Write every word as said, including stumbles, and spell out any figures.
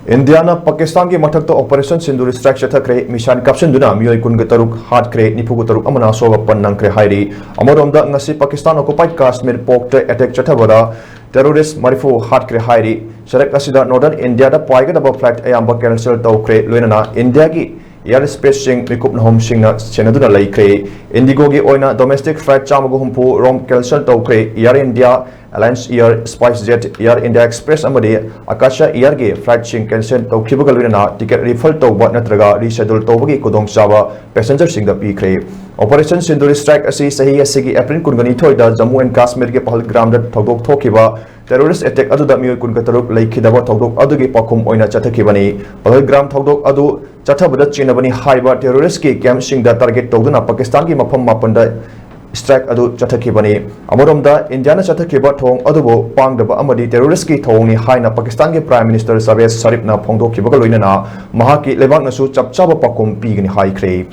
ꯏꯟꯗꯤꯌꯥꯅ ꯄꯥꯀꯤꯁꯇꯥꯟꯒꯤ ꯃꯊꯛꯇ Operation Sindoor strike ꯆꯠꯊꯈ꯭ꯔꯦ꯫ Missile ꯀꯥꯞꯁꯤꯟꯗꯨꯅ ꯃꯤꯑꯣꯏ ꯀꯨꯟꯒ ꯇꯔꯨꯛ ꯍꯥꯠꯈ꯭ꯔꯦ, ꯅꯤꯐꯨꯒ ꯇꯔꯨꯛ ꯑꯃꯅ ꯑꯁꯣꯛ ꯑꯄꯟ ꯅꯪꯈ꯭ꯔꯦ ꯍꯥꯏꯔꯤ꯫ ꯑꯃꯔꯣꯝꯗ, ꯉꯁꯤ ꯄꯥꯀꯤꯁꯇꯥꯟ occupied Kashmir ꯄꯣꯛꯇ attack ꯆꯠꯊꯕꯗ terrorist ꯃꯔꯤꯐꯨ ꯍꯥꯠꯈ꯭ꯔꯦ ꯍꯥꯏꯔꯤ꯫ ꯆꯔꯛ ꯑꯁꯤꯗ Northern India ꯗ ꯄꯥꯏꯒꯗꯕ flight ꯑꯌꯥꯝꯕ cancel ꯇꯧꯈ꯭ꯔꯦ, ꯂꯣꯏꯅꯅ ꯏꯟꯗꯤꯌꯥꯒꯤ air space ꯁꯤꯡ ꯃꯤꯀꯨꯞ ꯅꯍꯨꯝꯁꯤꯡꯅ ꯁꯦꯟꯅꯗꯨꯅ ꯂꯩꯈ꯭ꯔꯦ꯫ IndiGo ꯒꯤ ꯑꯣꯏꯅ domestic flight ꯆꯥꯝꯃꯒ ꯍꯨꯝꯐꯨ ꯔꯣꯝ cancel ꯇꯧꯈ꯭ꯔꯦ꯫ Air India, Alliance Air, SpiceJet, Air India Express ꯑꯃꯗꯤ Akasa Air ꯒꯤ flight ꯁꯤꯡ cancel ꯇꯧꯈꯤꯕꯒ ꯂꯣꯏꯅꯅ ticket refund ꯇꯧꯕ ꯅꯠꯇ꯭ꯔꯒ reschedule ꯇꯧꯕꯒꯤ ꯈꯨꯗꯣꯡꯆꯥꯕ passenger ꯁꯤꯡꯗ ꯄꯤꯈ꯭ꯔꯦ꯫ Operation Sindoor strike ꯑꯁꯤ ꯆꯍꯤ ꯑꯁꯤꯒꯤ April ꯀꯨꯟꯒꯅꯤꯊꯣꯏꯗ Jammu and Kashmir ꯒꯤ ꯄꯍꯜꯒ꯭ꯔꯥꯝꯗ ꯊꯧꯗꯣꯛ ꯊꯣꯛꯈꯤꯕ terrorist attack ꯑꯗꯨꯗ ꯃꯤꯑꯣꯏ ꯀꯨꯟꯒ ꯇꯔꯨꯛ ꯂꯩꯈꯤꯗꯕ ꯊꯧꯗꯣꯛ ꯑꯗꯨꯒꯤ ꯄꯥꯎꯈꯨꯝ ꯑꯣꯏꯅ ꯆꯠꯊꯈꯤꯕꯅꯤ꯫ ꯄꯍꯜꯒ꯭ꯔꯥꯝ ꯊꯧꯗꯣꯛ ꯑꯗꯨ ꯆꯠꯊꯕꯗ ꯆꯤꯡꯅꯕꯅꯤ ꯍꯥꯏꯕ terrorist ꯀꯤ camp ꯁꯤꯡꯗ target ꯇꯧꯗꯨꯅ ꯄꯥꯀꯤꯁꯇꯥꯟꯒꯤ ꯃꯐꯝ ꯃꯥꯄꯟꯗ strike ꯑꯗꯨ ꯆꯠꯊꯈꯤꯕꯅꯤ꯫ ꯑꯃꯔꯣꯝꯗ, ꯏꯟꯗꯤꯌꯥꯅ ꯆꯠꯊꯈꯤꯕ ꯊꯧꯑꯣꯡ ꯑꯗꯨꯕꯨ ꯄꯥꯡꯗꯕ ꯑꯃꯗꯤ terrorist ꯀꯤ ꯊꯧꯑꯣꯡꯅꯤ ꯍꯥꯏꯅ ꯄꯥꯀꯤꯁꯇꯥꯟꯒꯤ Prime Minister Pervez Musharraf ꯅ ꯐꯣꯡꯗꯣꯛꯈꯤꯕꯒ ꯂꯣꯏꯅꯅ ꯃꯍꯥꯛꯀꯤ ꯂꯩꯕꯥꯛꯅꯁꯨ ꯆꯞ ꯆꯥꯕ ꯄꯥꯎꯈꯨꯝ ꯄꯤꯒꯅꯤ ꯍꯥꯏꯈ꯭ꯔꯦ꯫